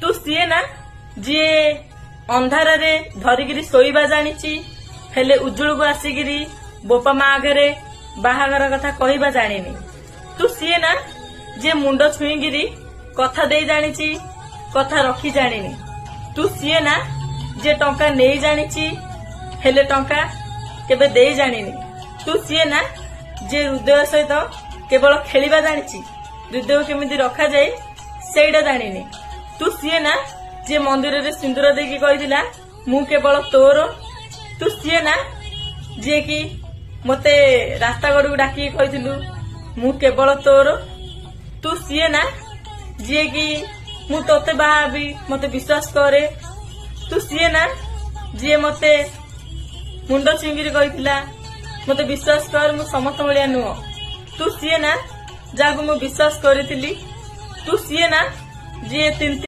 ତୁ ସିଏ ନା ଯିଏ ଅନ୍ଧାରରେ ଧରିକିରି ଶୋଇବା ଜାଣିଛି, ହେଲେ ଉଜୁଳକୁ ଆସିକିରି ବୋପା ମା ଆଗରେ ବାହାଘର କଥା କହିବା ଜାଣିନି। ତୁ ସିଏ ନା ଯିଏ ମୁଣ୍ଡ ଛୁଇଁକିରି କଥା ଦେଇ ଜାଣିଛି, କଥା ରଖି ଜାଣିନି। ତୁ ସିଏ ନା ଯିଏ ଟଙ୍କା ନେଇ ଜାଣିଛି, ହେଲେ ଟଙ୍କା କେବେ ଦେଇ ଜାଣିନି। ତୁ ସିଏ ନା ଯିଏ ହୃଦୟ ସହିତ କେବଳ ଖେଳିବା ଜାଣିଛି, ହୃଦୟ କେମିତି ରଖାଯାଏ ସେଇଟା ଜାଣିନି। ତୁ ସିଏ ନା ଯିଏ ମନ୍ଦିରରେ ସିନ୍ଦୁର ଦେଇକି କହିଥିଲା ମୁଁ କେବଳ ତୋର। ତୁ ସିଏ ନା ଯିଏ କି ମତେ ରାସ୍ତା ଗଡକୁ ଡାକିକି କହିଥିଲୁ ମୁଁ କେବଳ ତୋର। ତୁ ସିଏ ନା ଯିଏ କି ମୁଁ ତୋତେ ବାହା ହେବି, ମତେ ବିଶ୍ୱାସ କରେ। ତୁ ସିଏ ନା ଯିଏ ମତେ ମୁଣ୍ଡ ଛୁଇଁକିରି କହିଥିଲା ମତେ ବିଶ୍ୱାସ କର, ମୁଁ ସମସ୍ତ ଭଳିଆ ନୁହଁ। ତୁ ସିଏ ନା ଯାହାକୁ ମୁଁ ବିଶ୍ୱାସ କରିଥିଲି। ତୁ ସିଏ ନା ଯିଏ ତିନି